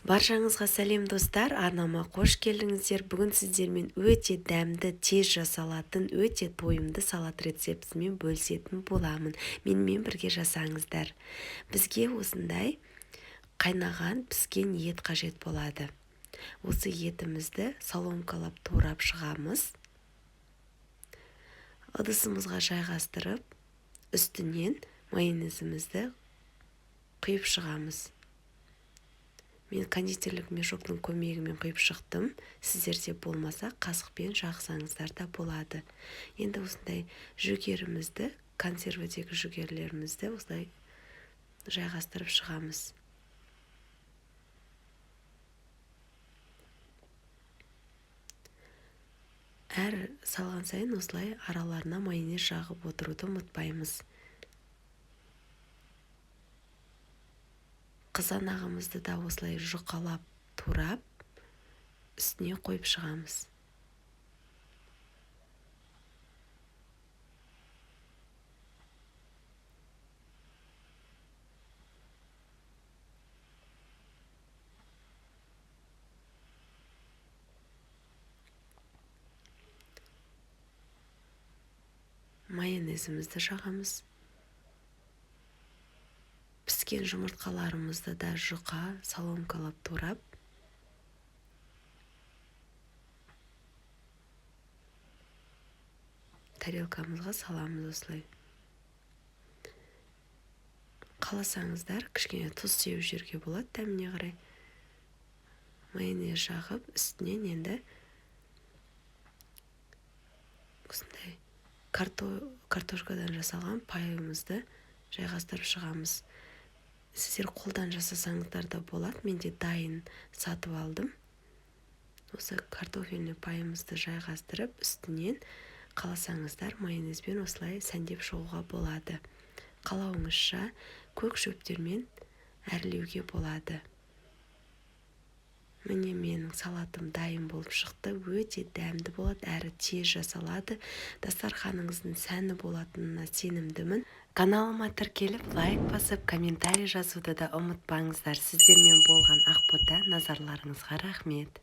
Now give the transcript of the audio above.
Баршаңызға сәлем достар, арнама қош келдіңіздер. Бүгін сіздермен өте дәмді, тез жасалатын, өте тойымды салат рецептімен бөлісетін боламын. Менімен бірге жасаңыздар. Бізге осындай қайнаған піскен ет қажет болады. Осы етімізді соломкалап турап шығамыз. Ыдысымызға жайғастырып, үстінен майонезімізді құйып шығамыз. Мен кондитерлік мешоктың көмегімен құйып шықтым. Сіздерде болмаса, қасықпен жақсаңыздар да болады. Енді осындай жүгерімізді, консервідегі жүгерлерімізді осылай жайғастырып шығамыз. Әр салған сайын осылай араларына майонез жағып отыруды ұмытпаймыз. Қызанағымызды да осылай жұқалап турап, үстіне қойып шығамыз. Майонезімізді жағамыз. Піскен жұмыртқаларымызды да жұқа соломкалап турап, тарелкамызға саламыз осылай. Қаласаңыздар, кішкене тұз сеуіп жіберуге болады дәміне қарай. Майонез жағып, үстінен енді осындай картошкадан жасалған пайымызды жайғастырып шығамыз. Сіздер қолдан жасасаңыздар да болады. Мен де дайын сатып алдым. Осы картофельный пайымызды жайғастырып, үстінен қаласаңыздар майонезбен осылай сәндеп шығуға болады. Қалауыңызша көк шөптермен әрлеуге болады. Міне менің салатым дайын болып шықты. Өте дәмді болады, әрі тез жасалады. Дастарханыңыздың сәні болатынына сенімдімін. Каналыма тіркеліп, лайк басып, комментарий жазуды да ұмытпаңыздар. Сіздермен болған Ақбота, назарларыңызға рахмет.